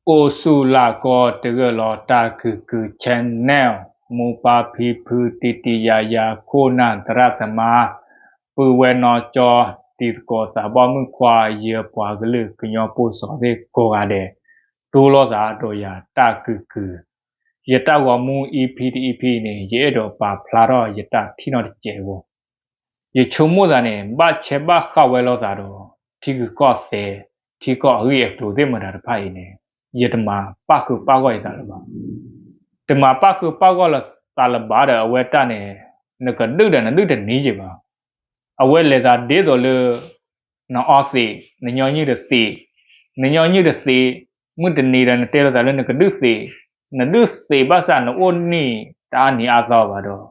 အိၣ်ဆူၣ်လၢ်ကီတဂၢၢ်လီၤ တၢ်ကုၢ်ကုၢ် channel မိၢ်ပၢ်ဖံဖု တံၤတံၤယၤယၤ ခိၣ်နၢ်သရၣ်သမါ ပုၢ်ဝဲၢ်နီၢ်ကၠီ တံၤသကိးသးဘီမုၣ်ခွါ ယပှၤကလုာ်ကညီဖိစီၤသ့ၣ်ကိးဂၤဒဲး တိလိာ်သးဒီးယၤတၢ်ကုၢ်ကုၢ် ယတၢ်ဂီၤမူ EP တ EP န့ၣ် ယအဲၣ်ဒိးပာ်ဖျါထီၣ်ယတၢ်ထံၣ်နီတစဲးဖိ ယဆိကမိၣ်သးန့ၣ် ဘၣ်ဆဲးဘၣ်ဃးဝဲလိာ်သးဒီး ထံဂုၤကီၢ်သဲး ထံကီၢ်အဂ့ၢ်အကျိၤသ့ၣ်မတၤတဖၣ်အံၤန့ၣ် ယတမၤပၣ်ဃုာ်ပၣ်ဂီၢ်ယသးလၢၤဘၣ်. တမၤပၣ်ဃုာ်ပၣ်ဂီၢ်လၢသးလၢၤဘၣ်ဒီး အဝဲတၢ်န့ၣ် နကဒုၣ်ဒီးနဒုၣ်တနံၤက့ၤဘၣ်. အဝဲလဲၤသးဒ်သိးလၢ နအီသံး, နညီနုၢ်တသံး, နညီနုၢ်တသံး, မုၢ်တနံၤဒီးနတဲလိာ်သးလၢနကဒုၣ်သံး, နဒုၣ်သံးဘၣ်ဆၣ် နအိၣ်နံၣ်တအါနံၤအါသီဘၣ်ဒီး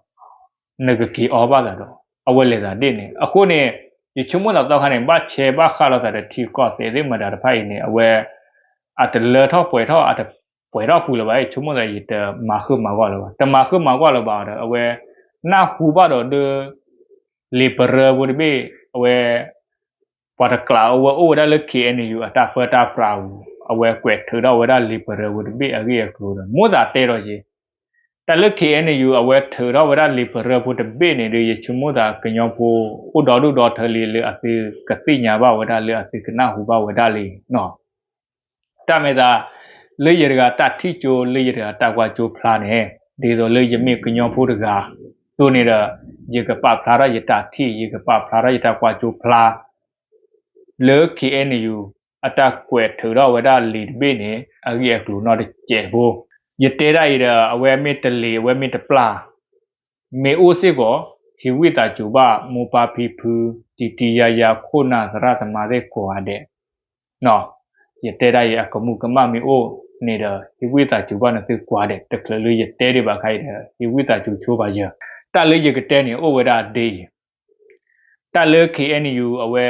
နကက့ၤအီဘၣ်သးဒီး အဝဲလဲၤသးဒ်န့ၣ်. အဃိန့ၣ် ယဆိကမိၣ်သးသီခါန့ၣ် ဘၣ်ဆဲးဘၣ်ဃးလိာ်သးဒီးထံကီၢ်သဲးသ့ၣ်မတၤတဖၣ်အံၤန့ၣ် အဝဲ အတလၢထီၣ်ပှဲၤထီၣ် အတပှဲၤထီၣ်ပူၤလၢၤဘၣ်. ယဆိကမိၣ်သး ယတမၤဃုာ်မၤဂီၢ်လၢၤဘၣ်. တမၤဃုာ်မၤဂီၢ်လၢၤဘၣ်ဒီး အဝဲ နၢ်ဟူဘၣ်ဒီးဒုး လံာ်ပရၢဖိတဘ့ၣ် အဝဲ ပှၤတကျးအဝဲအိၣ်ဝဲဒၣ်လၢ KNU အတၢ်ပၢတၢ်ပြးပူၤ အဝဲကွဲးထုးထီၣ်ဝဲဒၣ်လံာ်ပရၢဖိတဘ့ၣ်အဂ့ၢ်အကျိၤဒီး မိၣ်သးတဲဒီးယ့ တၢ်လၢ KNU အဝဲထုးထီၣ်ဝဲဒၣ်လံာ်ပရၢဖိတဘ့ၣ်န့ၣ်ဒီး ယဆိကမိၣ်သးကညီဖိ အိၣ်ဒီဒူၣ်ဒီထၢလံလၢအသုကသ့ၣ်ညါဘၣ်ဝဲဒၣ်လၢအသုကနၢ်ဟူဘၣ်ဝဲဒၣ်လံ တၢ်မ့ၢ်သး လၢယတဂၤတၢ်ထံၣ်ကၠိ လၢယတဂၤတၢ်ကွၢ်ကၠိဖျါန့ၣ် ဒ်သိးလၢယမ့ၢ်ကညီဖိတဂၤ သိးန့ၣ်ဒီး ယကပာ်ဖျါထီၣ်ယတၢ်ထံၣ် ယကပာ်ဖျါထီၣ်ယတၢ်ကွၢ်ကၠိဖျါ လၢ KNU အတၢ်ကွဲးထုးထီၣ်ဝဲဒၣ်လံာ်တဘ့ၣ်န့ၣ် အဂ့ၢ်အကျိၤနီတစဲးဖိ ယတဲဒၣ်အံၤဒီး အဝဲမ့ၢ်တလံာ် အဝဲမ့ၢ်တပျၢ် မ့ၢ်အိၣ်စ့ၢ်ကီး ဟံးဝံသးစူၤဘၣ် မိၢ်ပၢ်ဖံဖု တံၤတံၤယၤယၤ ခိၣ်နၢ်သရၣ်သမါသ့ၣ်ကိးဂၤဒဲး ယတဲဒၣ်အံၤအကမူးကမၣ်မ့ၢ်အိၣ်န့ၣ်ဒီး ဟံးဝံသးစူၤဘၣ်နသုကိးဂၤဒဲး တချုးလၢယတဲဒံးဘၣ်ခါအံၤဒီး ဟံးဝံသးစူၤဆိဘၣ်ယၤ တၢ်လၢယကတဲန့ၣ် အိၣ်ဝဲဒၣ်ဒ်အံၤ တၢ်လၢ KNU အဝဲ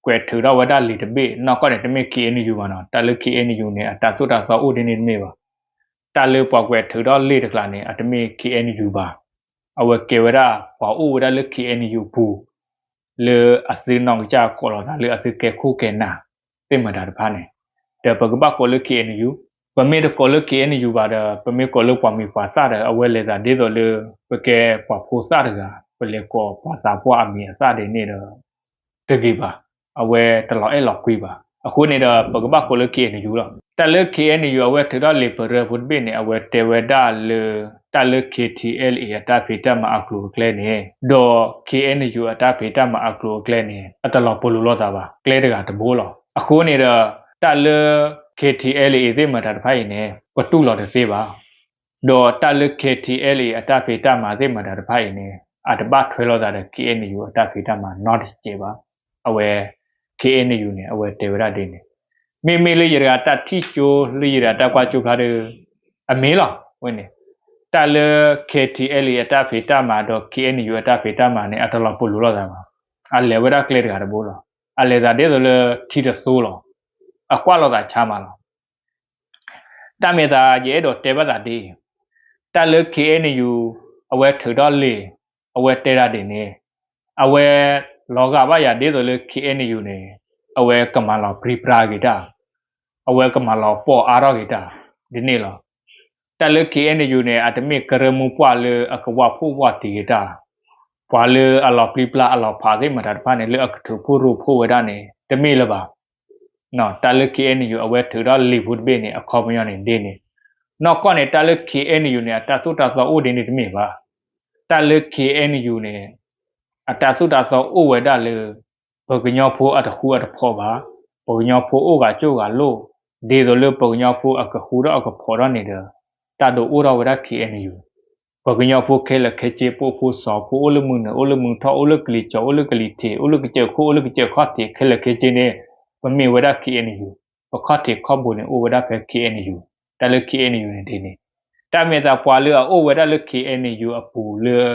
ကွဲးထုးထီၣ်ဝဲဒၣ်လံာ်တဘ့ၣ် နီၢ်ကီၢ်န့ၣ် တမ့ၢ် KNU ဘၣ်နီၤ တၢ်လၢ KNU န့ၣ် အတၢ်သိၣ်တၢ်သီအိၣ်ဒ်န့ၣ်တမ့ၢ်ဘၣ် တၢ်လၢပှၤကွဲးထုးထီၣ်လံာ်တကျါန့ၣ် အတမ့ၢ် KNU ဘၣ် အဝဲကဲဝဲဒၣ်ပှၤအိၣ်ဝဲဒၣ်လၢ KNU ပူၤ လၢအသုနီၢ်ကစၢ်ကိးလီၤသးလၢအသုကဲခိၣ်ကဲနၢ် သ့ၣ်မတၤတဖၣ်န့ၣ် ဒီးပကဘၣ်ကိးလၢ KNU ပမ့ၢ်တကိးလၢ KNU ဘၣ်ဒီး ပမ့ၢ်ကိးလၢပှၤမံၤပှၤသၣ်ဒီး အဝဲလဲၤသးဒ်သိးလၢ ပကဲပှၤဖိသၣ်တဂၤ ပလဲၤကိးပှၤသးပှၢ်အမံၤအသၣ်ဒ်န့ၣ်ဒီး တဂ့ၤဘၣ် အဝဲတလီၤအဲၣ်လီၤကွံဘၣ်. အဃိန့ၣ်ဒီး ပကဘၣ်ကိးလၢ KNU လီၤ. တၢ်လၢ KNU အဝဲထုးထီၣ်လံာ်ပရၢဖိတဘ့ၣ်န့ၣ် အဝဲတဲဝဲဒၣ်လၢ တၢ်လၢ KTLA အတၢ်ဖံးတၢ်မၤအကျိၤအကျဲန့ၣ် ဒီး KNU အတၢ်ဖံးတၢ်မၤအကျိၤအကျဲန့ၣ် အတလီၤပလိာ်လိာ်သးဘၣ် ကျဲတဂၤတဘိလီၤ. အဃိန့ၣ်ဒီး တၢ်လၢ KTLA သ့ၣ်မတၤတဖၣ်အံၤန့ၣ် ပတူၢ်လိာ်တသ့ဘၣ် ဒီးတၢ်လၢ KTLA အတၢ်ဖံးတၢ်မၤသ့ၣ်မတၤတဖၣ်အံၤန့ၣ် အတဘၣ်ထွဲလိာ်သးဒီး KNU အတၢ်ဖံးတၢ်မၤနီတစဲးဘၣ်. အဝဲ KNU န့ၣ် အဝဲတဲဝဲဒၣ်ဒ်န့ၣ် မ့မ့ၢ်လၢယတဂၤတၢ်ထံၣ်ကၠိ လၢယတဂၤတၢ်ကွၢ်ကၠိဖျါဒီး အမ့ၢ်လီၤ. ဝဲန့ၣ် တၢ်လၢ KTLA အတၢ်ဖံးတၢ်မၤဒီး KNU အတၢ်ဖံးတၢ်မၤန့ၣ် အတလီၤပလိာ်လိာ်သးဘၣ်. အလဲၤဝဲဒၣ်ကျဲတဂၤတဘိလီၤ. အလဲၤသးဒ်သိးလၢထံတသိလီၤ. အကွၢ်လိာ်သးဆါမးလီၤ. တၢ်မ့ၢ်သး ယအဲၣ်ဒိးတဲဘၣ်သးဒ်အံၤ, တၢ်လၢ KNU အဝဲထုးထီၣ်လံာ် အဝဲတဲဒၣ်ဒ်န့ၣ်, အဝဲလီၤဂာ်ဘၣ်ယၤဒ်သိးလၢ KNU န့ၣ် အဝဲကမၤလီၤပြံပြါက့ၤတၢ်, အဝဲကမၤလီၤပှီၢ်အါထီၣ်က့ၤတၢ် ဒ်န့ၣ်လီၤ. တၢ်လၢ KNU န့ၣ် အတမ့ၢ်ကရၢမိၢ်ပှၢ်လၢအကဝၢ်ဖှိၣ်ဝၢ်တံၢ်က့ၤတၢ်, ပှၤလၢအလီၤပြံပြါအလီၤဖးသ့ၣ်မတၤတဖၣ်န့ၣ် လၢအကထုးဖှိၣ်ရိဖှိၣ်ဝဲဒၣ်န့ၣ် တမ့ၢ်လၢၤဘၣ်. တၢ်လၢ KNU အဝဲထုးထီၣ်လံာ်ဖိတဘ့ၣ်န့ၣ် အခီပညီန့ၣ်ဒ်န့ၣ်, နီၢ်ကီၢ်န့ၣ် တၢ်လၢ KNU န့ၣ် အတၢ်သိၣ်တၢ်သီအိၣ်ဒ်န့ၣ်တမ့ၢ်ဘၣ်. တၢ်လၢ KNU န့ၣ် အတၢ်သိၣ်တၢ်သီအိၣ်ဝဲဒၣ်လၢ ပှၤကညီဖိအတဃူအတဖိးဘၣ်, ပှၤကညီဖိအိၣ်ဂၤကၠိၣ်ဂၤလိၣ်, ဒ်သိးလၢပှၤကညီဖိအကဃူထီၣ်အကဖိးထီၣ်န့ၣ်ဒီး တၢ်ဒုးအိၣ်ထီၣ်ဝဲဒၣ် KNU ပှၤကညီဖိခဲလၢာ်ခဲဆ့ ပှၤဖိစီၤဖိ အိၣ်လၢမုၢ်နုာ် အိၣ်လၢမုၢ်ထီၣ် အိၣ်လၢကလံၤစိး အိၣ်လၢကလံၤထံး အိၣ်လၢကစၢၢ်ခိၣ် အိၣ်လၢကစၢၢ်ခီၣ်ထံး ခဲလၢာ်ခဲဆ့န့ၣ် ပမ့ၢ်ဝဲဒၣ် KNU, ပခီၣ်ထံးခီၣ်ဘိန့ၣ် အိၣ်ဝဲဒၣ်ဖဲ KNU, တၢ်လၢ KNU န့ၣ်ဒ်န့ၣ်, တၢ်မ့ၢ်သးပှၤလၢအအိၣ်ဝဲဒၣ်လၢ KNU အပူၤလၢ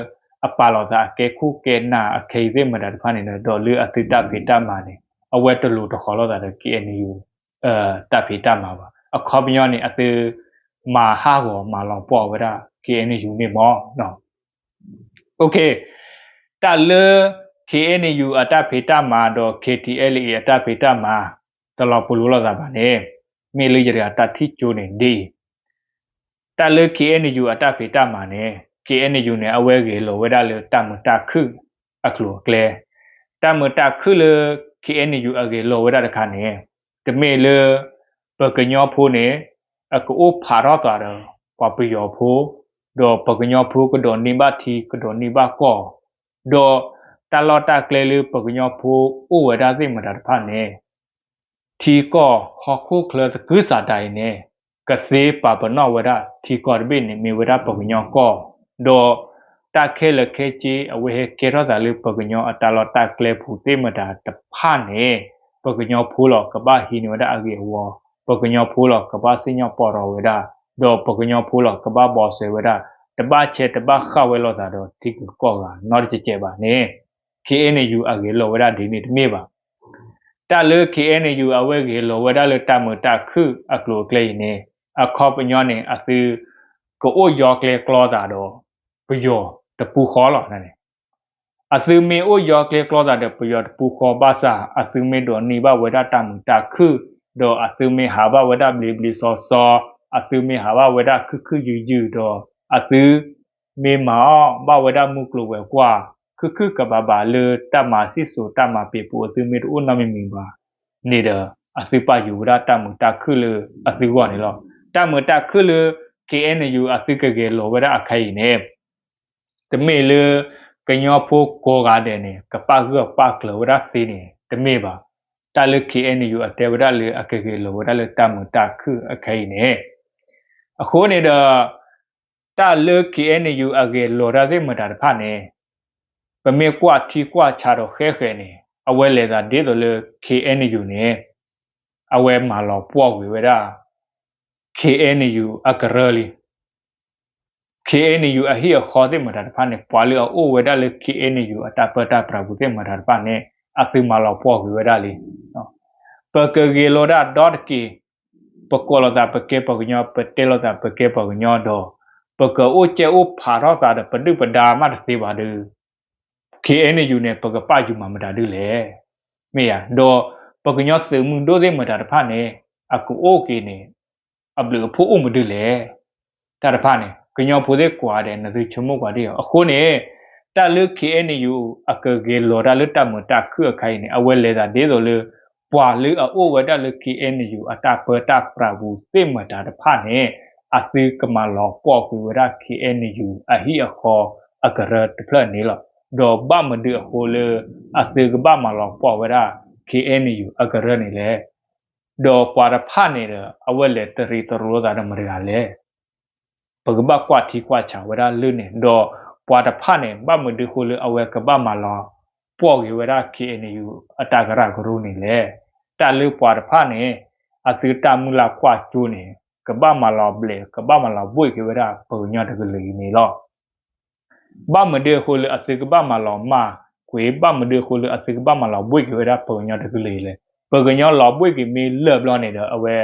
အပာ်လီၤသးအကဲခိၣ်ကဲနၢ်အခဲအံၤသ့ၣ်မတၤတဖၣ်န့ၣ်ဒီး ဒီးလၢအသုတၢ်ဖံးတၢ်မၤန့ၣ် အဝဲတလိၤတဃီၤလိာ်သးဒီး KNU တၢ်ဖံးတၢ်မၤဘၣ်. အခီပညီန့ၣ် အသုမၤဟးဂီၤမၤလီၤပှီၢ်ဝဲဒၣ် KNU န့ၣ်မး. တၢ်လၢ KNU အတၢ်ဖံးတၢ်မၤဒီး KTLA အတၢ်ဖံးတၢ်မၤ တလီၤပလိာ်လိာ်သးဘၣ်န့ၣ်, မ့ၢ်လၢယတဂၤတၢ်ထံၣ်ကၠိန့ၣ်ဒ်အံၤ, တၢ်လၢ K N U အတၢ်ဖံးတၢ်မၤန့ၣ် K N U န့ၣ် အဝဲဂဲၤလီၤဝဲဒၣ်လၢတၢ်မုာ်တၢ်ခုၣ်အကျိၤအကျဲ, တၢ်မုာ်တၢ်ခုၣ်လၢ K N U အဂဲၤလီၤဝဲဒၣ်တခါန့ၣ် တမ့ၢ်လၢ ပကညီဖိန့ၣ် အကအိၣ်ဖးထီၣ်သးဒီး ပှၤပယီၤဖိ, ဒီးပကညီဖိကဒိးန့ၢ်ဘၣ်ထံ ကဒိးန့ၢ်ဘၣ်ကီၢ်, ဒီးတၢ်လီၢ်တၢ်ကျဲလၢပကညီဖိအိၣ်ဝဲဒၣ်သ့ၣ်မတၤတဖၣ်န့ၣ် ထံကီၢ်ဟီၣ်ခိၣ်ချၢသကုၤဆးဒးအံၤန့ၣ် ကသ့ပာ်ပနီၣ်ဝဲဒၣ်ထံကီၢ်တဘ့ၣ်န့ၣ် မ့ၢ်ဝဲဒၣ်ပကညီကီၢ်, ဒီးတၢ်ခဲလၢာ်ခဲဆ့ အဝဲဟဲကဲထီၣ်သးလၢပကညီအတၢ်လီၢ်တၢ်ကျဲပူၤသ့ၣ်မတၤတဖၣ်န့ၣ် ပကညီဖိလီၤကဘၣ်ဟံးန့ၢ်ဝဲဒၣ်အဂ့ၢ်အဝီ, ပကညီဖိလီၤကဘၣ်စံၣ်ညီၣ်ပီၢ်ရီဝဲဒၣ်, ဒီးပကညီဖိလီၤကဘၣ်ဘီစဲးဝဲဒၣ်, တဘၣ်ဆဲးတဘၣ်ဃၣ်ဝဲလိာ်သးဒီးထံဂုၤကီၢ်ဂၤနီတစဲးဘၣ်န့ၣ် K N U အဂဲၤလီၤဝဲဒၣ်ဒ်န့ၣ်တမ့ၢ်ဘၣ်. တၢ်လၢ K N U အဝဲဂဲၤလီၤဝဲဒၣ်လၢတၢ်မုာ်တၢ်ခုၣ်အကျိၤအကျဲအံၤန့ၣ် အခီပညီန့ၣ် အသုကအိၣ်ယီကျဲကျီသးဒီးပယီၤတပူၤဃီလီၤန့ၣ်, အသုမ့ၢ်အိၣ်ယီကျဲကျီသးဒီးပယီၤတပူၤဃီဘၣ်ဆၣ် အသုမ့ၢ်ဒိးန့ၢ်ဘၣ်ဝဲဒၣ်တၢ်မုာ်တၢ်ခုၣ်, ဒီးအသုမ့ၢ်ဟးဘၣ်ဝဲဒၣ်ဘျ့ဘျ့စီစီ, အသုမ့ၢ်ဟးဘၣ်ဝဲဒၣ်ခုၣ်ခုၣ်ယုၢ်ယုၢ်ဒီး အသု မ့ၢ်မၤအီၣ်ဘၣ်ဝဲဒၣ်မုၢ်ကျိၤဝဲၤကွာ် ခုၣ်ခုၣ်ကဘးဘးလၢတၢ်မၤစံၣ်စိၤတၢ်မၤပ့ၤပူၤ အသုမ့ၢ်တအိၣ်နီတမံၤမံၤဘၣ်န့ၣ်ဒီး အသုပာ်ယိၤဝဲဒၣ်တၢ်မုာ်တၢ်ခုၣ်လၢအသုဂီၢ်န့ၣ်လီၤ. တၢ်မုာ်တၢ်ခုၣ်လၢ K N U အသုကဂဲၤလီၤဝဲဒၣ်အခါအံၤန့ၣ် တမ့ၢ်လၢ ကညီဖိကိးဂၤဒဲးန့ၣ် ကပာ်ဂၢၢ်ပာ်ကျၢၤဝဲဒၣ်သ့န့ၣ် တမ့ၢ်ဘၣ်. တၢ်လၢ K N U အတဲဝဲဒၣ်လၢအကဂဲၤလီၤဝဲဒၣ်လၢတၢ်မုာ်တၢ်ခုၣ်အခါအံၤန့ၣ် အဃိန့ၣ်ဒီး တၢ်လၢ K N U အဂဲၤလီၤတၢ်သ့ၣ်မတၤတဖၣ်န့ၣ် ပမ့ၢ်ကွၢ်ထံကွၢ်ဆးဒီးဃဲဃဲန့ၣ် အဝဲလဲၤသးဒ်သိးလၢ K N U န့ၣ် အဝဲမၤလီၤပှီၢ်ကွံာ်ဝဲဒၣ် K N U အကရၢလံ. K N U အဟံၣ်အဃီသ့ၣ်မတၤတဖၣ်န့ၣ် ပှၤလၢအအိၣ်ဝဲဒၣ်လၢ K N U အတၢ်ပၢတၢ်ပြးပူၤသ့ၣ်မတၤတဖၣ်န့ၣ် အသုမၤလီၤပှီၢ်ကွံာ်ဝဲဒၣ်လံ. ပကဂဲၤလီၤဒၣ်ဒီတက့ၢ်, ပကိးလိာ်သးပကဲပှၤကညီ ပတဲလိာ်သးပကဲပှၤကညီဒီး ပကအိၣ်ကဲအိၣ်ဖးထီၣ်သးဒီးပဒုၣ်ပဒါမးတသ့ဘၣ်ဒီး K N U န့ၣ် ပကပာ်ယုၤမၤမတၤဒုလဲၣ်. မ့ၢ်ယါ, ဒီးပကညီသုးမုၢ်ဒိၣ်သ့ၣ်မတၤတဖၣ်န့ၣ် အကအိၣ်က့ၤန့ၣ် အဘျုးအဖှိၣ်အိၣ်မတၤဒုလဲၣ်. တၢ်တဖၣ်န့ၣ် ကညီဖိသ့ၣ်ကိးဂၤဒဲး နသုဆိကမိၣ်ကွၢ်ဒ်အံၤ. အဃိန့ၣ် တၢ်လၢ K N U အကဂဲၤလီၤတၢ်လၢတၢ်မုာ်တၢ်ခုၣ်အခါအံၤန့ၣ် အဝဲလဲၤသးဒ်သိးလၢ ပှၤလၢအအိၣ်ဝဲဒၣ်လၢ K N U အတၢ်ပၢတၢ်ပြးပူၤသ့ၣ်မတၤတဖၣ်န့ၣ် အသုကမၤလီၤပှီၢ်ကွံာ်ဝဲဒၣ် K N U အဟံၣ်အဃီအကရၢတဖျၢၣ်န့ၣ်လီၤ. ဒီးဘၣ်မနုၤအဃိလၢ အသုကဘၣ်မၤလီၤပှီၢ်ဝဲဒၣ် K N U အကရၢန့ၣ်လဲၣ်. ဒီးပှၤတဖၣ်န့ၣ်ဒီး အဝဲလဲၤတရံးတရိးသးဒီးမတၤတဂၤလဲၣ်. ပကဘၣ်ကွၢ်ထံကွၢ်ဆးဝဲဒၣ်လၢန့ၣ် ဒီးပှၤတဖၣ်န့ၣ် ဘၣ်မနုၤအဃိလၢအဝဲကဘၣ်မၤလီၤပှီၢ်က့ၤဝဲဒၣ် K N U အတၢ်ကရၢကရိန့ၣ်လဲၣ်. တၢ်လၢပှၤတဖၣ်န့ၣ် အသုတၢ်မုၢ်လၢ်ကွၢ်ကၠိန့ၣ် ကဘၣ်မၤလီၤဘျဲး ကဘၣ်မၤလီၤဘှ့ၣ်က့ၤဝဲဒၣ်ပှၤကညီတကလုာ်အံၤန့ၣ်လီၤ. ဘၣ်မနုၤအဃိလၢအသုကဘၣ်မၤလီၤမၢ်ကွံာ် ဘၣ်မနုၤအဃိလၢအသုကဘၣ်မၤလီၤဘှ့ၣ်က့ၤဝဲဒၣ်ပှၤကညီတကလုာ်အံၤလဲၣ်. ပှၤကညီလီၤဘှ့ၣ်က့ၤမ့ၢ်လၢာ်ဘျီန့ၣ်ဒီး အဝဲ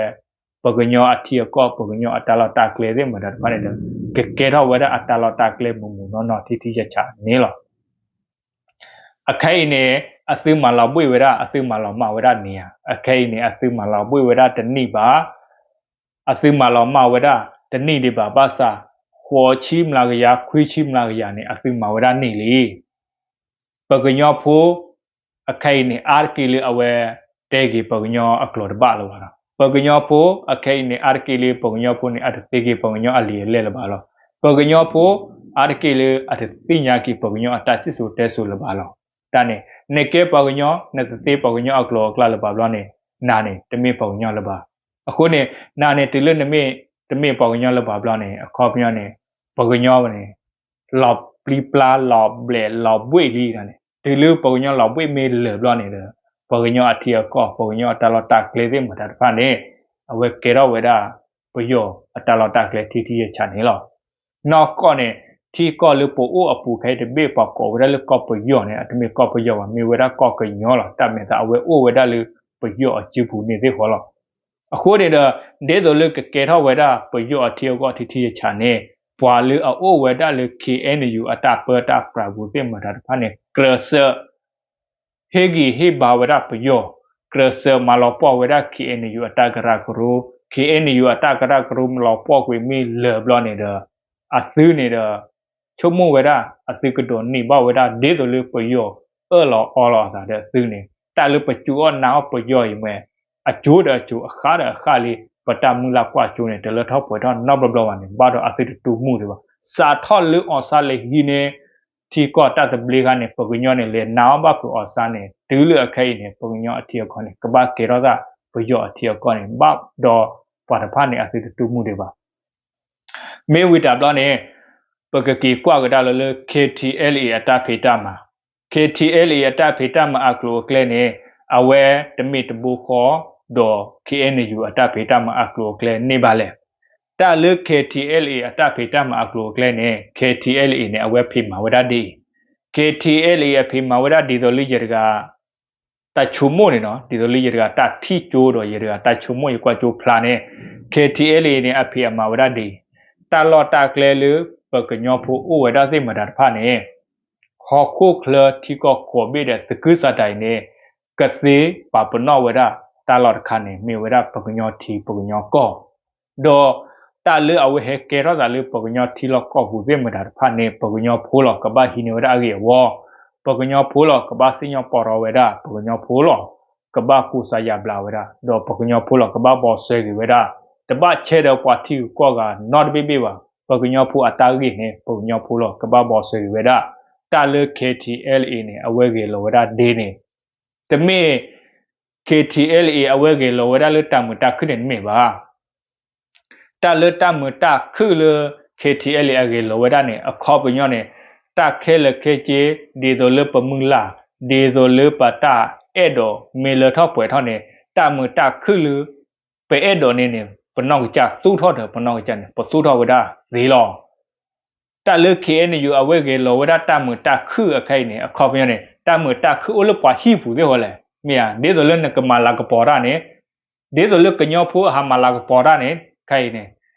ပှၤကညီအထံအကီၢ် ပှၤကညီအတၢ်လီၢ်တၢ်ကျဲသ့ၣ်မတၤတဖၣ်န့ၣ်ဒီး ကကဲထီၣ်ဝဲဒၣ်အတၢ်လီၢ်တၢ်ကျဲမုၢ်မုၢ်နီၢ်နီၢ်ထံထံဆးဆးန့ၣ်လီၤ. အခါအံၤန့ၣ် အသုမၤလီၤဘှ့ၣ်ဝဲဒၣ် အသုမၤလီၤမၢ်ဝဲဒၣ်န့ၣ်ဧါ. အခါအံၤန့ၣ် အသုမၤလီၤဘှ့ၣ်ဝဲဒၣ်တနံၣ်ဘၣ် အသုမၤလီၤမၢ်ဝဲဒၣ်တနံၣ်ဒံးဘၣ် ဘၣ်ဆၣ် ဃိးဆံမျးကယၤ ခွံဆံမျးကယၤန့ၣ် အသုမၤဝဲဒၣ်န့ၢ်လံ. ပှၤကညီဖိ အခါအံၤန့ၣ် အါတက့ၢ်လၢအဝဲတဲက့ၤပှၤကညီအကျိာ်တဘၣ်လၢၤဘၣ်လီၤ. ပှၤကညီဖိ အခါအံၤန့ၣ် အါတက့ၢ်လၢပှၤကညီဖိန့ၣ် အတသ့က့ၤပှၤကညီအလံာ်အလဲၢ်လၢၤဘၣ်လီၤ. ပှၤကညီဖိ အါတက့ၢ်လၢအတသ့ၣ်ညါက့ၤပှၤကညီအတၢ်စံၣ်စိၤတဲစိၤလၢၤဘၣ်လီၤ. တၢ်န့ၣ် နကဲပှၤကညီ နတသ့ပှၤကညီအကျိာ်အကျဲလၢၤဘၣ်ဘျီန့ၣ် နၤန့ၣ် တမ့ၢ်ပှၤကညီလၢၤဘၣ်. အဃိန့ၣ် နၤန့ၣ် တုၤလၢနမ့ၢ် တမ့ၢ်ပှၤကညီလၢၤဘၣ်ဘျီန့ၣ် အခီပညီန့ၣ် ပှၤကညီန့ၣ် လီၤပျံၤပျါ လီၤဘျဲး လီၤဘှ့ၣ်လံန့ၣ်. တုၤလၢပှၤကညီလီၤဘှ့ၣ်မ့ၢ်လၢာ်ဘျီန့ၣ်ဒီး ပှၤကညီအထံအကီၢ် ပှၤကညီအတၢ်လီၢ်တၢ်ကျဲသ့ၣ်မတၤတဖၣ်န့ၣ် အဝဲကဲထီၣ်ဝဲဒၣ် ပယီၤအတၢ်လီၢ်တၢ်ကျဲထံထံဆးဆးန့ၣ်လီၤ. နီၢ်ကီၢ်န့ၣ် ထံကီၢ်လၢပအိၣ်အပူၤခဲအံၤတဘ့ၣ် ပှၤကိးဝဲဒၣ်လၢကီၢ်ပယီၤန့ၣ် အတမ့ၢ်ကီၢ်ပယီၤဘၣ် မ့ၢ်ဝဲဒၣ်ကီၢ်ကညီလီၤ. တၢ်မဲာ်သးအဝဲအိၣ်ဝဲဒၣ်လၢပယီၤအစုပူၤန့ၣ်သ့ၣ်ဃီလီၤ. အဃိန့ၣ်ဒီး ဒ်သိးလၢကကဲထီၣ်ဝဲဒၣ်ပယီၤအထံအကီၢ်ထံထံဆးဆးန့ၣ် ပှၤလၢအအိၣ်ဝဲဒၣ်လၢ K N U အတၢ်ပၢတၢ်ပြးပူၤသ့ၣ်မတၤတဖၣ်န့ၣ် ကြၢးစၢး ဟ့ၣ်ဂံၢ်ဟ့ၣ်ဘါဝဲဒၣ်ပယီၤ, ကြၢးစၢးမၤလီၤပှီၢ်ဝဲဒၣ် K N U အတၢ်ကရၢကရိ, K ခ့ၣ်အဲၣ်ယူၣ် အတၢ်ကရၢကရိလီၤပှီၢ်ကွံာ်မ့ၢ်လၢာ်ဘျီန့ၣ်ဒီး အသုန့ၣ်ဒီး ဆိကမိၣ်ဝဲဒၣ် အသုကဒိးန့ၢ်ဘၣ်ဝဲဒၣ် ဒ်သိးလၢပယီၤအၢၣ်လီၤအီလီၤအသးဒီးအသုန့ၣ် တၢ်လၢပစူးအီၣ်နာ်အီၣ်ပယီၤအံၤမ့ၢ် အစိၤဒီးအစိၤ အဃၣ်ဒီးအဃၣ်လံ ပတၢ်မုၢ်လၢ်ကွၢ်စိန့ၣ် တလၢထီၣ်ပှဲၤထီၣ်နီတဘျီဘျီဘၣ်န့ၣ် ဘၣ်ဒီးအသုတတူၢ်မုၢ်ဒံးဘၣ်. စးထီၣ်လၢအီၣ်စၣ်လၢဟံးန့ၢ် ထံကီၢ်တၢ်သဘျ့ခါန့ၣ် ပှၤကညီန့ၣ် လဲၤနာ်အီၣ်ဘၣ်ဖုးအီၣ်စၣ်န့ၣ် တုၤလၢအခဲအံၤန့ၣ် ပှၤကညီအထံအကီၢ်န့ၣ် ကဘၣ်ကဲထီၣ်သး ပယီၤအထံအကီၢ်န့ၣ် ဘၣ်ဒီးပှၤတဖၣ်န့ၣ် အသုတတူၢ်မုၢ်ဒံးဘၣ်. မ့ၢ်ဝံၤတဘျီန့ၣ် ပကက့ၤကွၢ်ကဒါလၢ ခ့ၣ်ထံၣ်အဲလ်အ့ၣ် အတၢ်ဖံးတၢ်မၤ, ခ့ၣ်ထံၣ်အဲလ်အ့ၣ် အတၢ်ဖံးတၢ်မၤအကျိၤအကျဲန့ၣ် အဝဲတမ့ၢ်တဘိဃီဒီး ခ့ၣ်အဲၣ်ယူၣ် အတၢ်ဖံးတၢ်မၤအကျိၤအကျဲန့ၣ်ဘၣ်လဲၣ်. တၢ်လၢ ခ့ၣ်ထံၣ်အဲလ်အ့ၣ် အတၢ်ဖံးတၢ်မၤအကျိၤအကျဲန့ၣ် ခ့ၣ်ထံၣ်အဲလ်အ့ၣ်န့ၣ် အဝဲဖံးမၤဝဲဒၣ်ဒ်အံၤ, ခ့ၣ်ထံၣ်အဲလ်အ့ၣ် အဖံးမၤဝဲဒၣ်ဒ်သိးလၢယတဂၤ တၢ်ဆိကမိၣ်န့ၣ်နီၤ ဒ်သိးလၢယတဂၤတၢ်ထံၣ်ကၠိဒီး ယတဂၤတၢ်ဆိကမိၣ်ယကွၢ်ကၠိဖျါန့ၣ် ခ့ၣ်ထံၣ်အဲလ်အ့ၣ်န့ၣ် အဖံးအမၤဝဲဒၣ်ဒ်အံၤ, တၢ်လီၢ်တၢ်ကျဲလၢပှၤကညီဖိအိၣ်ဝဲဒၣ်သ့ၣ်မတၤတဖၣ်န့ၣ် ဟီၣ်ခိၣ်ချၢထံကီၢ်ကိးဘ့ၣ်ဒီးသကုၤဆးဒးအံၤန့ၣ် ကသ့ပာ်ပနီၣ်ဝဲဒၣ်တၢ်လီၢ်တခါန့ၣ် မ့ၢ်ဝဲဒၣ်ပှၤကညီထံပှၤကညီကီၢ် ဒီးတၢ်လၢအဝဲဟဲကဲထီၣ်သးလၢပှၤကညီထံလီၢ်ကီၢ်ပူၤသ့ၣ်မတၤတဖၣ်န့ၣ် ပှၤကညီဖိလီၤကဘၣ်ဟံးန့ၢ်ဝဲဒၣ်အဂ့ၢ်အဝီ, ပှၤကညီဖိလီၤကဘၣ်စံၣ်ညီၣ်ပီၢ်ထီၣ်ဝဲဒၣ်, ပှၤကညီဖိလီၤကဘၣ်ကူးစါယါဘျါဝဲဒၣ်, ဒီးပှၤကညီဖိလီၤကဘၣ်ဘီဆဲဂ့ၤဝဲဒၣ်, တဘၣ်ဆဲဒီးပှၤထံဂုၤကီၢ်ဂၤနီတဘ့ၣ်ဘ့ၣ်ဘၣ်, ပှၤကညီဖိအတၢ်ဂ့ၢ်န့ၣ် ပှၤကညီဖိလီၤကဘၣ်ဘီဆဲဂ့ၤဝဲဒၣ်, တၢ်လၢ ခ့ၣ်ထံၣ်အဲလ်အ့ၣ်န့ၣ် အဝဲဂဲၤလီၤဝဲဒၣ်ဒ်န့ၣ်, တမ့ၢ် ခ့ၣ်ထံၣ်အဲလ်အ့ၣ် အဝဲဂဲၤလီၤဝဲဒၣ်လၢတၢ်မုာ်တၢ်ခုၣ်န့ၣ်တမ့ၢ်ဘၣ်. တၢ်လၢတၢ်မုာ်တၢ်ခုၣ်လၢ ခ့ၣ်ထံၣ်အဲလ်အ့ၣ် အဂဲၤလီၤဝဲဒၣ်န့ၣ် အခီပညီန့ၣ် တၢ်ခဲလၢာ်ခဲဆ့ ဒ်သိးလၢပမုၢ်လၢ် ဒ်သိးလၢပတၢ်အဲၣ်ဒိးမ့ၢ်လၢထီၣ်ပှဲၤထီၣ်န့ၣ် တၢ်မုာ်တၢ်ခုၣ်လၢ ပအဲၣ်ဒိးန့ၣ်န့ၣ် ပနီၢ်ကစၢ်သူၣ်ထီၣ်ဒီး ပနီၢ်ကစၢ်န့ၣ် ပသူၣ်ထီၣ်ဝဲဒၣ်သ့လီၤ. တၢ်လၢ ခ့ၣ်အဲၣ်ယူၣ် အဝဲဂဲၤလီၤဝဲဒၣ်တၢ်မုာ်တၢ်ခုၣ်အခဲအံၤန့ၣ် အခီပညီန့ၣ် တၢ်မုာ်တၢ်ခုၣ်အိၣ်လၢပှၤဟံၣ်ပူၤသ့ၣ်ဃီလဲၣ်, မ့ၢ်ဧါ, ဒ်သိးလၢနကမၤလၤကပီၤတၢ်န့ၣ်, ဒ်သိးလၢကညီဖိအဟးမၤလၤကပီၤတၢ်န့ၣ် ခဲအံၤန့ၣ်,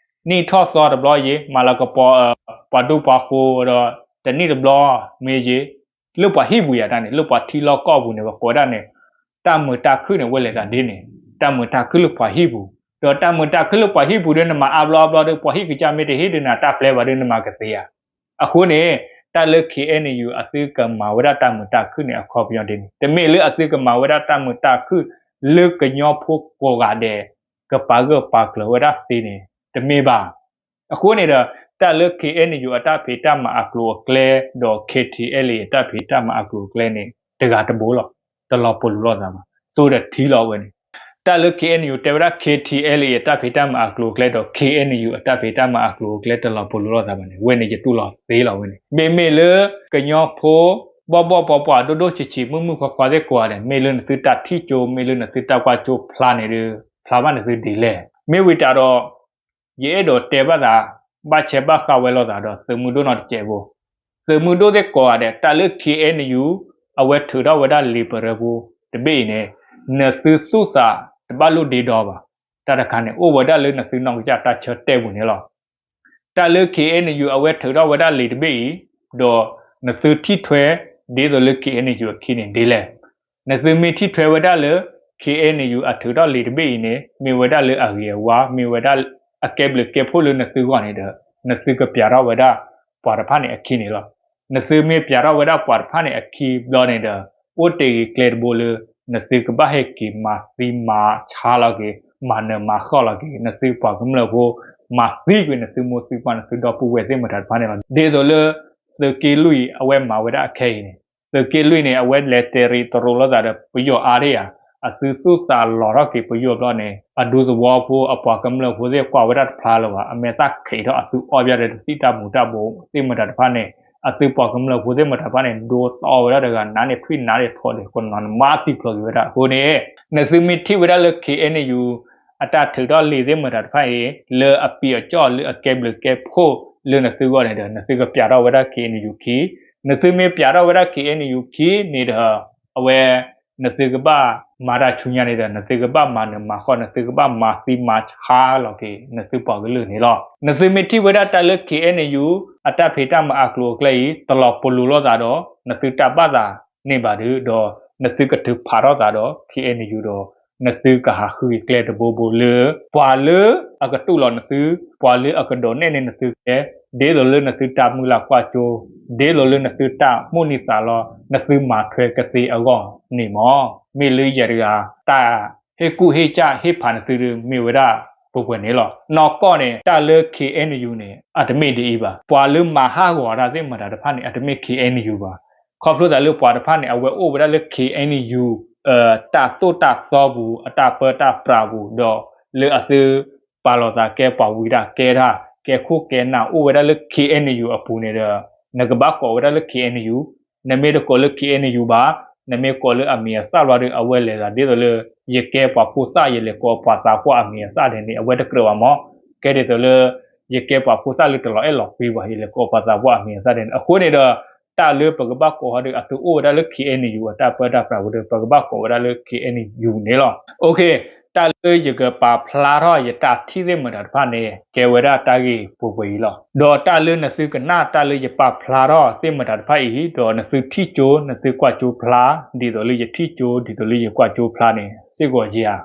နံၣ်ထီၣ်သီတဘျီယံၤ မၤလၤကပီၤ ပှၤဒူပှၤဃိၤဒီး တနံၣ်တဘျီ မ့ၢ်ယံၤ လၢပှၤဟံၣ်ပူၤယၤတၢ်န့ၣ် လၢပှၤထံလီၢ်ကီၢ်ပူၤန့ၣ် ပကိးဝဲဒၣ်န့ၣ် တၢ်မုာ်တၢ်ခုၣ်န့ၣ် ဝဲလဲၤတၢ်ဒ်န့ၣ် တၢ်မုာ်တၢ်ခုၣ်လၢပှၤဟံၣ်ပူၤ, ဒီးတၢ်မုာ်တၢ်ခုၣ်လၢပှၤဟံၣ်ပူၤဒီး နမၤအါဘျီအါဘျီဒီး ပှၤဟံၣ်ကစၢ်မ့ၢ်တဟ့ၣ်ဒီးနၤတၢ်ပျဲဘၣ်ဒီး နမၤကသ့ဧါ. အဃိန့ၣ် တၢ်လၢ ခ့ၣ်အဲၣ်ယူၣ် အသုကမၤဝဲဒၣ်တၢ်မုာ်တၢ်ခုၣ်န့ၣ် အခီပညီဒ်န့ၣ် တမ့ၢ်လၢအသုကမၤဝဲဒၣ်တၢ်မုာ်တၢ်ခုၣ်လၢကညီဖိကိးဂၤဒဲး ကပာ်ဂၢၢ်ပာ်ကျၢၤဝဲဒၣ်သ့န့ၣ် တမ့ၢ်ဘၣ်. အဃိန့ၣ်ဒီး တၢ်လၢ ခ့ၣ်အဲၣ်ယူၣ် အတၢ်ဖံးတၢ်မၤအကျိၤအကျဲ ဒီး ခ့ၣ်ထံၣ်အဲလ်အ့ၣ် အတၢ်ဖံးတၢ်မၤအကျိၤအကျဲန့ၣ် တဂၤတဘိလီၤ. တလီၤပလိာ်လိာ်သးဘၣ်. စိၤဒီးထံလီၤဝဲန့ၣ်. တၢ်လၢ ခ့ၣ်အဲၣ်ယူၣ် တဲဝဲဒၣ် ခ့ၣ်ထံၣ်အဲလ်အ့ၣ် အတၢ်ဖံးတၢ်မၤအကျိၤအကျဲ ဒီး ခ့ၣ်အဲၣ်ယူၣ် အတၢ်ဖံးတၢ်မၤအကျိၤအကျဲ တလီၤပလိာ်လိာ်သးဘၣ်န့ၣ် ဝဲန့ၣ်ယတူၢ်လိာ်သ့လီၤဝဲန့ၣ်. မ့မ့ၢ်လၢ ကညီဖိ ဘီၣ်ဘီၣ်ပှၤပှၤ ဒိၣ်ဒိၣ်ဆံးဆံး မုၣ်မုၣ်ခွါခွါသ့ၣ်ကိးဂၤဒဲး မ့ၢ်လၢနသုတၢ်ထံၣ်ကၠိ မ့ၢ်လၢနသုတၢ်ကွၢ်ကၠိဖျါန့ၣ်ဒီး ဖျါဘၣ်နသုဒ်လဲၣ်. မ့ၢ်ဝံၤတၢ်ဒီး ယအဲၣ်ဒိးတဲဘၣ်သး ဘၣ်ဆဲးဘၣ်ဃးဝဲလိာ်သးဒီး သုးမုၢ်ဒိၣ်နီတစဲးဖိ. သုးမုၢ်ဒိၣ်သ့ၣ်ကိးဂၤဒဲး တၢ်လၢ ခ့ၣ်အဲၣ်ယူၣ် အဝဲထုးထီၣ်ဝဲဒၣ်လံာ်ပရၢဖိတဘ့ၣ်အံၤန့ၣ် နသုသူၣ်သးတဘၣ်လိၣ်ဒ့ဒီဘၣ်. တၢ်တခါန့ၣ် အိၣ်ဝဲဒၣ်လၢနသုနီၢ်ကစၢ်တၢ်ဆၢတဲာ်ပူၤန့ၣ်လီၤ. တၢ်လၢ ခ့ၣ်အဲၣ်ယူၣ် အဝဲထုးထီၣ်ဝဲဒၣ်လံာ်တဘ့ၣ်အံၤ ဒီးနသုထံၣ်ထွဲ ဒ်သိးလၢ ခ့ၣ်အဲၣ်ယူၣ် အခံန့ၣ်ဒ်လဲၣ်. နသုမ့ၢ်ထံၣ်ထွဲဝဲဒၣ်လၢ ခ့ၣ်အဲၣ်ယူၣ် အထုးထီၣ်လံာ်တဘ့ၣ်အံၤန့ၣ် မ့ၢ်ဝဲဒၣ်လၢအဂ့ၤအဝါ မ့ၢ်ဝဲဒၣ်အကဲဘျုးကဲဖှိၣ်လၢနသုဂီၢ်န့ၣ်ဒီး နသုကပျးထီၣ်ဝဲဒၣ် ပှၤတဖၣ်န့ၣ်အခံန့ၣ်လီၤ. နသုမ့ၢ်ပျးထီၣ်ဝဲဒၣ်ပှၤတဖၣ်န့ၣ်အခံဘျီန့ၣ်ဒီး အိၣ်တ့ၢ်ဂ့ၤကျဲတဘိလၢ နသုကဘၣ်ဟဲက့ၤမၤသံမၤဆါလီၤက့ၤ မၤနၢၤမၤဃီလီၤက့ၤ နသုပှၤကမျၢၢ်ဖိ မၤသံကွံာ်နသုမိၢ်သုပၢ် နသုဒီပုၢ်ဝဲၢ်သ့ၣ်မတၤတဖၣ်န့ၣ်လီၤ. ဒ်သိးလၢ သုးက့လွံၢ်အဝဲမၤဝဲဒၣ်အခဲအံၤန့ၣ် သုးက့လွံၢ်န့ၣ် အဝဲလဲၤတဲာ်ရံးတရိးလိာ်သးဒီးပယီၤအါဒံးဧါ. အသုသူၣ်သးလီၤထီၣ်က့ၤပယီၤဘျီန့ၣ် အဒူသဝီဖိအပှၤကမျၢၢ်ဖိသ့ၣ်ကွၢ်ဝဲဒၣ်တဖျါလၢၤဘၣ်. အမဲာ်သၣ်ခံးထီၣ်အသုအီၣ်ဘၣ်ဒီးတသံၣ်တၢ်မူၤတၢ်ဘိးသ့ၣ်မတၤတဖၣ်န့ၣ် အသုပှၤကမျၢၢ်ဖိသ့ၣ်မတၤတဖၣ်န့ၣ် ဒိသီဝဲဒၣ်တဂၤ နးန့ၣ်ထွံၣ်နးန့ၣ်ထိးဒီး ကနီၤနမၤသံဖျိးက့ၤဝဲဒၣ်အဃိန့ၣ် နသုမ့ၢ်ထံၣ်ဝဲဒၣ်လၢ ခ့ၣ်အဲၣ်ယူၣ် အတၢ်ထုးထီၣ်လံာ်သ့ၣ်မတၤတဖၣ်အံၤ လၢအပံးအကၠီၣ်လၢအကဲဘျုးကဲဖှိၣ်လၢနသုဂီၢ်န့ၣ်ဒီး နသုကပျးထီၣ်ဝဲဒၣ် ခ့ၣ်အဲၣ်ယူၣ် ခံ. နသုမ့ၢ်ပျးထီၣ်ဝဲဒၣ် ခ့ၣ်အဲၣ်ယူၣ် ခံန့ၣ်ဒီး အဝဲ နသုကဘၣ်မၤတၢ်ဆူညါန့ၣ်ဒီး နသုကဘၣ်မၤနၢၤမၤဃီ နသုကဘၣ်မၤသံမၤဆါလီၤက့ၤ နသုပှၤကလုာ်န့ၣ်လီၤ. နသုမ့ၢ်ထံၣ်ဝဲဒၣ်တၢ်လၢ ခ့ၣ်အဲၣ်ယူၣ် အတၢ်ဖံးတၢ်မၤအကျိၤအကျဲအံၤ တလီၤပလိာ်လိာ်သးဒီး နသုတၢ်ဘၣ်သးန့ၣ်ဘၣ်ဒီး ဒီးနသုကထုးဖးထီၣ်သးဒီး ခ့ၣ်အဲၣ်ယူၣ် ဒီး နသုကဟးဃုက့ၤကျဲတဘိဘိလၢ ပှၤလၢအကတူၢ်လိာ်နသု, ပှၤလၢအကဒိးနဲၣ်န့ၢ်နသုကျဲ, ဒ်သိးလၢနသုတၢ်မုၢ်လၢ်ကွၢ်စိ, ဒ်သိးလၢနသုတၢ်မိၣ်န့ၢ်သးလီ နသုမၤထွဲကသ့အဂီၢ်န့ၣ်မ့ၢ်, မ့ၢ်လၢယၤတဂၤ တၢ်ဟ့ၣ်ကူၣ်ဟ့ၣ်ကၢ်ဟ့ၣ်ဖးနသုဒုး မ့ၢ်ဝဲဒၣ်ပှဲၤပှဲၤန့ၣ်လီၤ. နီၢ်ကီၢ်န့ၣ် တၢ်လၢ K N U န့ၣ် အတမ့ၢ်ဒ်အံၤဘၣ်. ပှၤလၢမၤဟးဂီၤတၢ်သ့ၣ်မတၤတဖၣ်န့ၣ် အတမ့ၢ် K N U ဘၣ်. ခီဖျိသးလၢပှၤတဖၣ်န့ၣ် အဝဲအိၣ်ဝဲဒၣ်လၢ K N U တၢ်သိၣ်တၢ်သီပူၤ အတၢ်ပၢတၢ်ပြးပူၤ ဒီးလၢအသုပာ်လီၤသးကဲပှၤဝံတၢ်ကဲတၢ် ကဲခိၣ်ကဲနၢ် အိၣ်ဝဲဒၣ်လၢ K N U အပူၤန့ၣ်ဒီး နကဘၣ်ကိးဝဲဒၣ်လၢ K N U, နမ့ၢ်တကိးလၢ K N U ဘၣ်, နမ့ၢ်ကိးလၢအမံၤအသၣ်ဘျီဒီး အဝဲလဲၤသးဒ်သိးလၢ ယကဲပှၤဖိသၣ် ယလဲၤကိးပှၤသးပှၢ်အမံၤအသၣ်ဒဲးန့ၣ် အဝဲတကြၢးဘၣ်မ့ၢ်, ကဲဒ်သိးလၢ ယကဲပှၤဖိသၣ်လၢတလီၤအဲၣ်လီၤကွံဘၣ် ယလဲၤကိးပှၤသးပှၢ်အမံၤအသၣ်ဒဲးန့ၣ် အဃိန့ၣ်ဒီး တၢ်လၢပကဘၣ်ကိးဟီဒီး အသုအိၣ်ဝဲဒၣ်လၢ K N U အတၢ်ပၢတၢ်ပြးပူၤဒီး ပကဘၣ်ကိးဝဲဒၣ်လၢ K N U န့ၣ်လီၤ. တၢ်လၢယကပာ်ဖျါထီၣ်ယတၢ်ထံၣ်သ့ၣ်မတၤတဖၣ်န့ၣ် ကဲဝဲဒၣ်တၢ်ဂ့ၢ်ပှဲၤပှဲၤအံၤလီၤ. ဒီးတၢ်လၢနသုကနၣ် တၢ်လၢယပာ်ဖျါထီၣ်သ့ၣ်မတၤတဖၣ်အံၤ ဒီးနသုထံၣ်ကၠိ နသုကွၢ်ကၠိဖျါ ဒ်သိးလၢယထံၣ်ကၠိ ဒ်သိးလၢယကွၢ်ကၠိဖျါန့ၣ် စ့ၢ်ကီးယၤ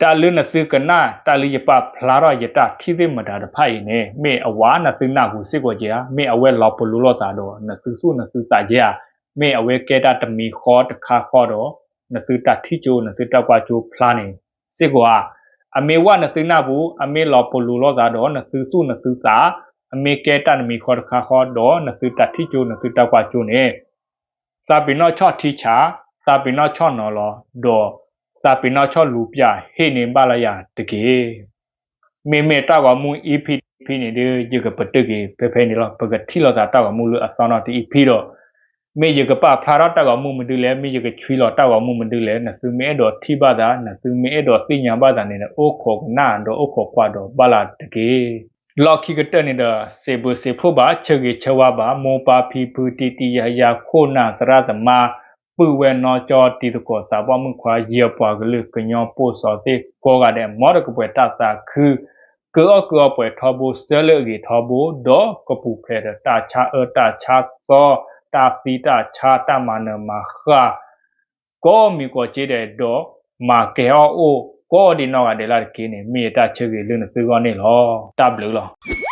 တၢ်လၢနသုကနၣ် တၢ်လၢယပာ်ဖျါထီၣ်ယတၢ်ထံၣ်သ့ၣ်မတၤတဖၣ်အံၤန့ၣ် မ့ၢ်အဝဲနသုနၢ်ပူၤစ့ၢ်ကီးဧါ, မ့ၢ်အဝဲလီၤပလိာ်လိာ်သးဒီးနသုသူၣ်နသုသးဧါ, မ့ၢ်အဝဲကဲတၢ်တမံၤဃီတခါဃီဒီး နသုတၢ်ထံၣ်ကၠိ နသုတၢ်ကွၢ်ကၠိဖျါန့ၣ် စ့ၢ်ကီးဧါ. အမ့ၢ်ဝဲနသုနၢ်ပူၤ အမ့ၢ်လီၤပလိာ်လိာ်သးဒီးနသုသူၣ်နသုသး, အမ့ၢ်ကဲတၢ်တမံၤဃီတခါဃီဒီးနသုတၢ်ထံၣ်ကၠိ နသုတၢ်ကွၢ်ကၠိန့ၣ် သးပ့ၤနီၣ်ဆီၣ်ထံဆး, သးပ့ၤနီၣ်ဆီၣ်နီၤလီၤ, ဒီးသးပ့ၤနီၣ်ဆီၣ်လူၤပျၢ်ဟ့ၣ်န့ၢ်ဘၣ်လၢယၤတက့ၢ်. မ့မ့ၢ်တၢ်ဂီၤမူ E P တ E P န့ၣ်ဒီး ယကပတုာ်က့ၤဖဲဖဲန့ၣ်လီၤ. ပကထံၣ်လိာ်သးတၢ်ဂီၤမူလၢအသီနီၣ်တ E P ဒီး မ့ၢ်ယကပာ်ဖျါထီၣ်တၢ်ဂီၤမူမနုၤလဲၣ်, မ့ၢ်ယကဆွံလီၤတၢ်ဂီၤမူမနုၤလဲၣ်, နသုမ့ၢ်အဲၣ်ဒိးထံၣ်ဘၣ်သး, နသုမ့ၢ်အဲၣ်ဒိးသ့ၣ်ညါဘၣ်သးန့ၣ်ဒီး အိၣ်ခိးကနၣ်ဒီးအိၣ်ခိးကွၢ်ဒီးဘၣ်လၢတက့ၢ်. လီၢ်ခံကတၢၢ်န့ၣ်ဒီး စံးဘျုးစံးဖှိၣ်ဘၣ် ဆၢဂ့ၤဆၢဝါဘၣ် မိၢ်ပၢ်ဖံဖုတံၤတံၤယၤယၤခိၣ်နၢ်သရၣ်သမါ ပုၢ်ဝဲၢ်နီၢ်ကၠီတံၤသကိးသးပှၢ်မုၣ်ခွါ ယပှၤကလုာ်ကညီပိာ်စီၤသ့ၣ်ကိးဂၤဒဲး မ်တကပှဲၤတၢ်သးခု ကအီၣ်ကအီပှဲၤထီဘိ စၢလၢအဂ့ၤထီဘိ ဒီးကပူၤဖျဲးဒီးတၢ်ဆါအၢတၢ်ဆါသီ တၢ်သံတၢ်ဆါ တၢ်မၤနၢၤမၤဃၣ် ကိးမံၤကိးကၠ့ဒဲးဒီး မၤကဲအီၣ်အိၣ်ကိးဒံးနီၢ်ဂၤဒဲးလၢ်တက့ၢ်န့ၣ် မ့ၢ်ယတၢ်ဆၢဂ့ၤလၢနသုဂီၢ်န့ၣ်လီၤ. တၢ်ဘျုးလီၤ.